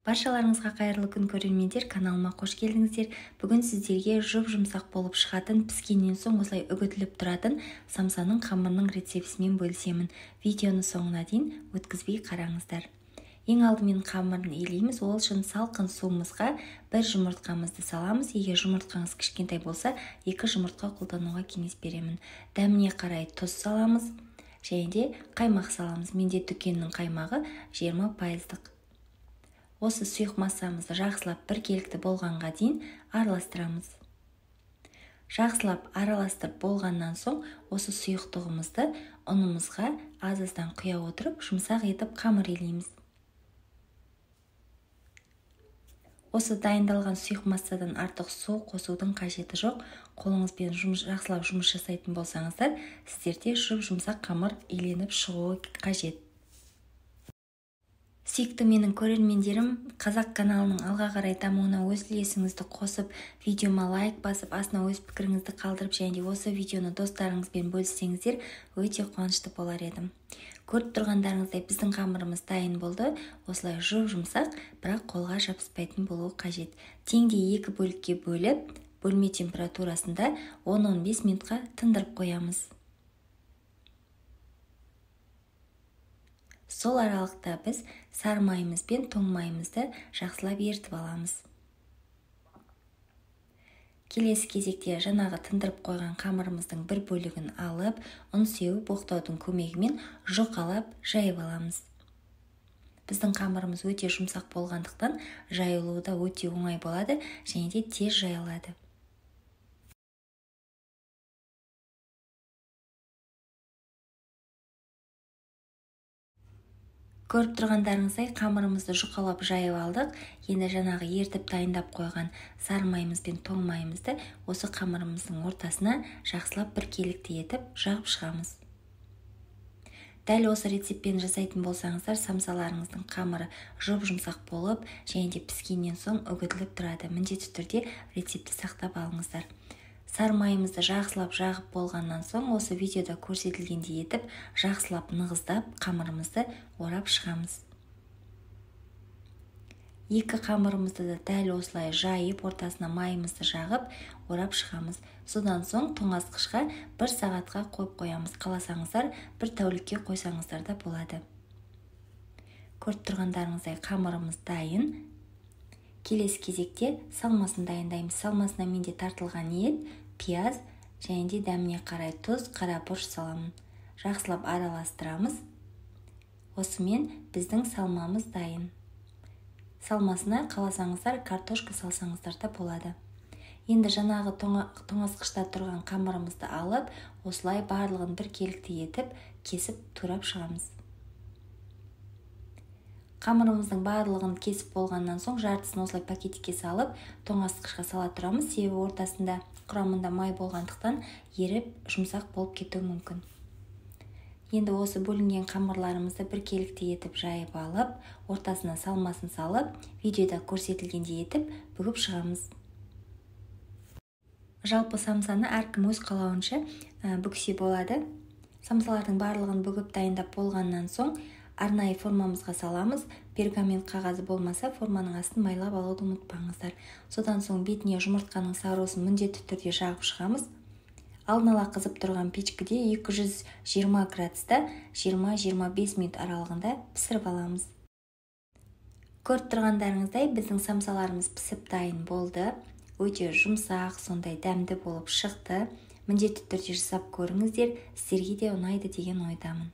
Баршаларыңызға қайырлы күн көрермендер, каналыма қош келдіңіздер. Бүгін сіздерге жұп-жұмсақ болып шығатын, піскеннен соң осылай үгітіліп тұратын самсаның қамырының рецептісімен бөлісемін. Видеоны соңына дейін өткізбей қараңыздар. Ең алдымен қамырын илейміз. Ол үшін салқын суымызға бір жұмыртқамызды саламыз. Егер жұмыртқаңыз кішкентай болса, 2 жұмыртқа қолдануға кеңес беремін. Дәміне қарай тұз саламыз және де қаймақ саламыз. Менде дүкеннің қаймағы 20%-лық. Осы сұйық массамызды жақсылап біркелікті болғанға дейін араластырамыз. Жақсылап араластырып болғаннан соң осы сұйықтығымызды ұнымызға аз-аздан құя отырып, жұмсақ етіп қамыр илейміз. Осы дайындалған сұйық массадан артық су қосудың қажеті жоқ. Қолыңызбен жақсылап жұмыс жасайтын болсаңыздар, сіздерде жұп-жұмсақ қамыр иленіп шығуы қажет. Сүйікті менің көрермендерім, қазақ каналының алға қарай дамуына өз үлесіңізді қосып, видеома лайк басып, астына өз пікіріңізді қалдырып, және де осы видеоны достарыңызбен бөліссеңіздер, өте қуанышты болар едім. Көріп тұрғандарыңыздай біздің қамырымыз дайын болды. Осылай жұп-жұмсақ, бірақ қолға жабыспайтын болуы қажет. Теңдей екі бөлікке бөліп, бөлме температурасында 10-15 минутқа тындырып қоямыз. Сол аралықта біз сары майымыз бен тоң майымызды жақсылап ерітіп аламыз. Келесі кезекте жаңағы тындырып қойған қамырымыздың бір бөлігін алып, ұн сеуіп оқтаудың көмегімен жұқалап жайып аламыз. Біздің қамырымыз өте жұмсақ болғандықтан жайылуы да өте оңай болады және де тез жайылады. Көріп тұрғандарыңыздай қамырымызды жұқалап жайып алдық. Енді жаңағы ертіп дайындап қойған сары майымыз бен тоң майымызды осы қамырымыздың ортасына жақсылап біркелікті етіп жағып шығамыз. Дәл осы рецептпен жасайтын болсаңыздар, самсаларыңыздың қамыры жұп-жұмсақ болып, және де піскеннен соң үгітіліп тұрады. Міндетті түрде рецептті сақтап алыңыздар. Сары майымызды жақсылап жағып болғаннан соң осы видеода көрсетілгендей етіп жақсылап нығыздап қамырымызды орап шығамыз. Екі қамырымызды да дәл осылай жайып, ортасына майымызды жағып орап шығамыз. Содан соң тоңазытқышқа 1 сағатқа қойып қоямыз. Қаласаңыздар 1 тәулікке қойсаңыздар да болады. Көріп тұрғандарыңыздай қамырымыз дайын. Келесі кезекте салмасын дайындаймыз. Салмасына менде тартылған ет, пияз және де дәміне қарай тұз, қара бұрыш саламын. Жақсылап араластырамыз. Осымен біздің салмамыз дайын. Салмасына қаласаңыздар картошка салсаңыздар да болады. Енді жаңағы тоңазытқышта тұрған қамырымызды алып, осылай барлығын біркелікті етіп кесіп турап шығамыз. Қамырымыздың барлығын кесіп болғаннан соң жартысын осылай пакетке салып, тоңазытқышқа сала тұрамыз. Себебі ортасында құрамында май болғандықтан еріп жұмсақ болып кетуі мүмкін. Енді осы бөлінген қамырларымызды біркелікті етіп жайып алып, ортасына салмасын салып, видеода көрсетілгендей етіп бүгіп шығамыз. Жалпы самсаны әркім өз қалауынша бүксе болады. Самсалардың барлығын бүгіп дайындап болғаннан соң арнайы формамызға саламыз. Пергамент қағазы болмаса форманың астын майлап алуды ұмытпаңыздар. Содан соң бетіне жұмыртқаның сарысын міндетті түрде жағып шығамыз. Алдын ала қызып тұрған печкіде 220 градуста 20-25 минут аралығында пісіріп аламыз. Көріп тұрғандарыңыздай біздің самсаларымыз пісіп дайын болды. Өте жұмсақ, сондай дәмді болып шықты. Міндетті түрде жасап көріңіздер, сіздерге де ұнайды деген ойдамын.